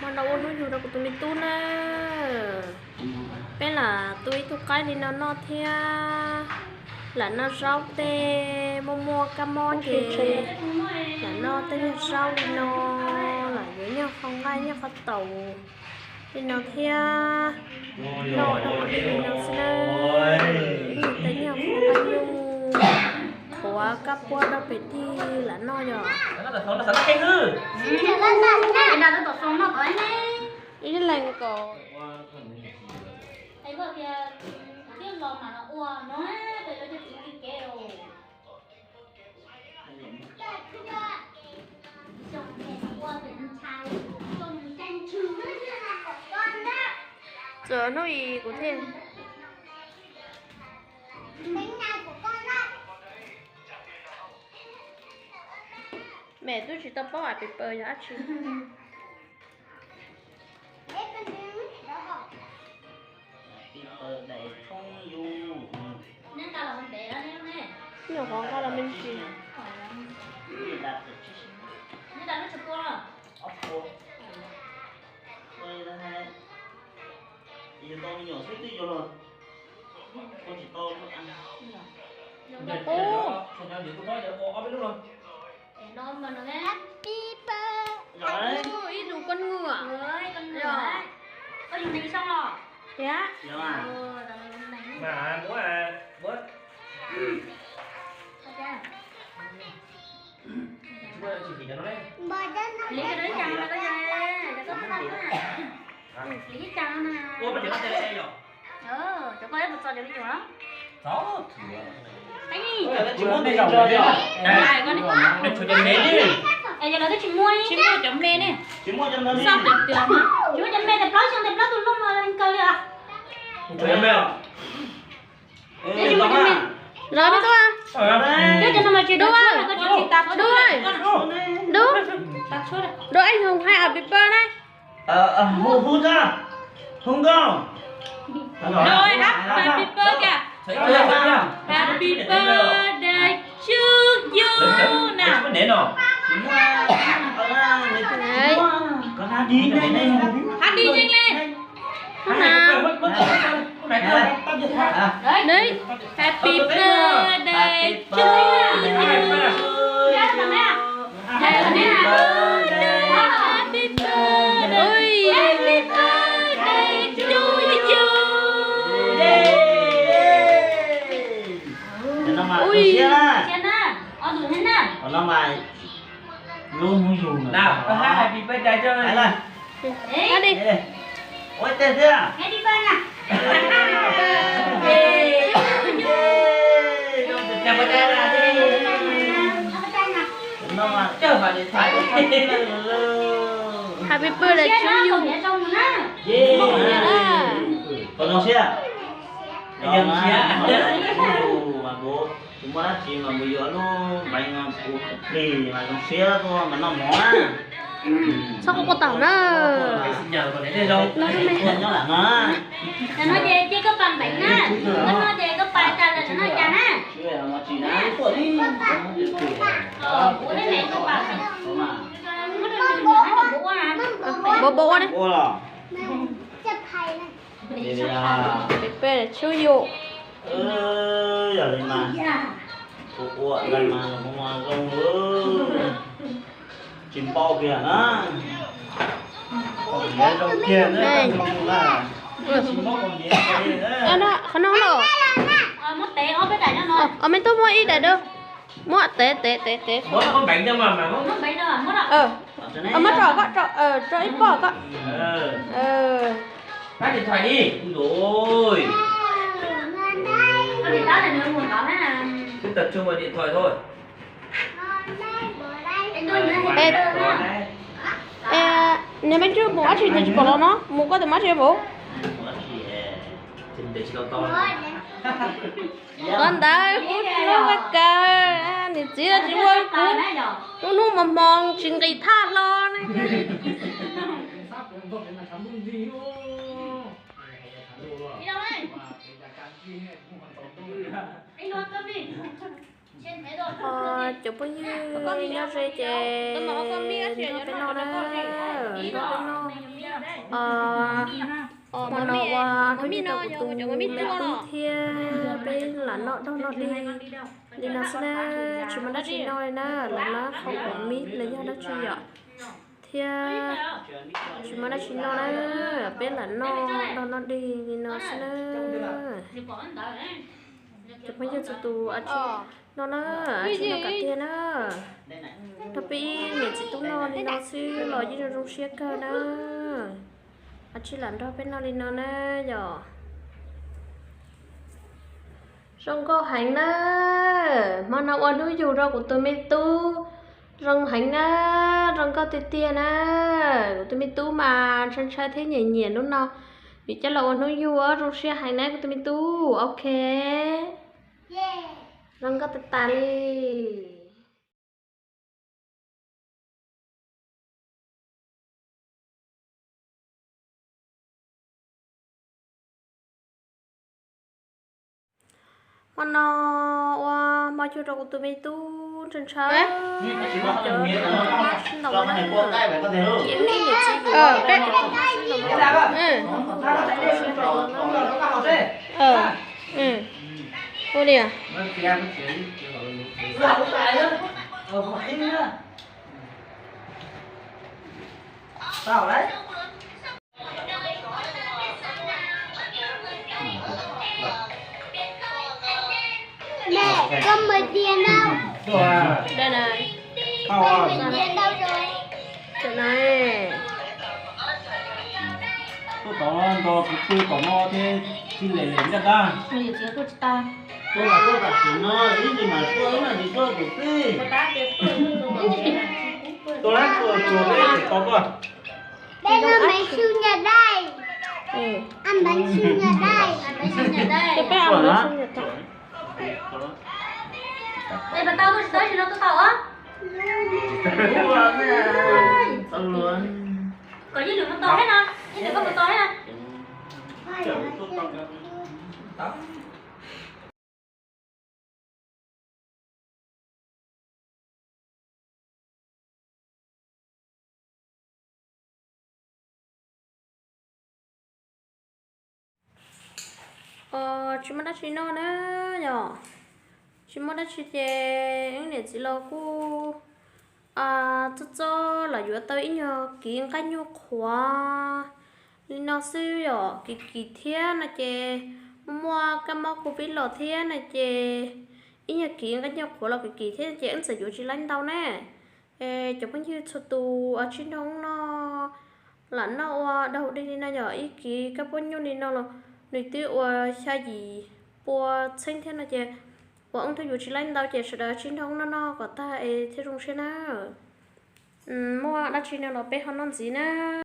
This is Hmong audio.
Muaj noj ua hnub yug rau kuv tus me tub na. Peb lam tu ib tug qaib li no noj thiab. Lam noj zaub tej muaj muaj kab mob ces lam noj tej nyuag zaub li no, lam yuav nyuag qhov nqaij nyuag qhov taum li no thiab. Noj dua li no xwb na. Tej nyuag qhov nqaij nyuj qhuav kab puab rau pem tij lam noj yom. Ib leeg kom Txawm hnub i kuv thiaj, mem twb tsis tau paub Happy Birthday yog dab tsi. Nyuam qhuav nqa los me ntsis. Ib lus koj nws. Tiag. Cov koj eb puas txog cov me nyuam? Tsis muaj me zaum li. Tsis muaj cov me ne. Tsis muaj cov me. Tsis muaj cov me tes plaub xyoo tes plaub tus loj no kaw li os. Los me tub. Dub, dub, dub, dub, ej, hais Happy Birthday na. Hu, hu, hu nkauj. Happy birthday, happy birthday to you na. Hab dig zeeg le. Happy birthday to you. Happy birthday, happy birthday to you. Ui. Lub hnub yug no. Happy birthday. Ua tej thiab. Happy birthday to you. Qhov zoo siab. Tsis muaj dab tsi mas mus yuav lub npeev ua plig mas zoo siab tuaj mas noj mov na. Txhob quaj quaj tag na. Nyob lam no. Cov no ces cia koj pais npeev na. Koj no ces koj pais tas lawm no cas na. Npau npau ua ne. Peb tshub yus. Yog li mas, ua ua ntawd mas zoo, tsis npau kiag na. Qhov no los, me tub muab ib daim dua, muab tev tev tev tev. Muab rau koj, rau ib pob koj. Niag me ntsuj mus dab tsi tsis pom los no, mus koj tus mab tsis mus. Qhov ntawd kuv tsis muaj kawg, niam txiv tsis muaj kuv, lub hnub hmo hmo tsis nqis thaj hlo ne. Cov phooj ywg nyob ze ces nrog peb noj na. Nrog peb noj. Hmo no ua hnub yug rau kuv tus me tub thiab peb lam noj dog noj dig li no xwb na. Tsis muaj dab tsi noj li na, lam noj qhov kuv mib los yog dab tsi yom, thiab tsis muaj dab tsi noj na, peb lam noj dog noj dig li no xwb na. Cov phooj ywg txhua tus, no na, tsis noj kom tiag na, nrog peb ib niam txiv tub noj li no xwb los yeej zoo zoo siab kawg na. Tsis lam nrog peb noj li no na yom. Zoo nkauj heev na, hmo no ua hnub yug rau kuv tus me tub zoo heev na, zoo nkauj tiag tiag na. Kuv tus me tub mas ntshai ntshai thiab nyiam nyiam hnub no, vim coj los ua hnub yug zoo siab heev na kuv tus me tub, ok. Zoo nkauj tas tas li. Hmo no ua hmo yug rau kuv tus me tub, ntshai ntshai cov sib ntaus no na. Ces wb niam txiv yus cov sib ntaus no. Ua li. Tuaj tod nrog kuv pw tom no thiab tsis lem lem ncaj dab. Tuaj mas tuaj tam sim no, ib ntsis mas tuaj, ib ntsis tuaj kuv pw. Tuaj lab tuaj tuaj peb tsis tau tuaj. Peb noj bánh su nhà đây. Ăn bánh su nhà đây. Peb ăn bánh su nhà đây. Ê, mas tau tuaj tsis tau, tsis no tuaj tau os. Kom ib lwm mus tau thiab no, ib lwm koj mus tau thiab no. Tsis muaj dab tsi noj na yom. Tsis muaj dab tsi ces wb niam txiv los kuj txob txob los yuav tau ib nyuag kiv nqaij nyuj qhuav li no xwb yom. Kiv kiv thiab no ces muaj muaj kab mob covid los thiab no ces ib nyuag kiv nqaij nyuj qhuav los kiv kiv thiab ces wb txawm yuav tsis laib ntau na. Cov phooj ywg txhua tus, tsis nrog wb noj, lam noj ua dog dig li no yom. Ib kiv kab mob nyuj li no los nws twb ua xya yim pua txheeb thiab no ces uas wb twb yuav tsis laib ntau ces sawv daws tsis nrog wb noj noj kom tag es thiaj zoo siab na. Muaj dab tsi no los peb ho noj ntxiv na.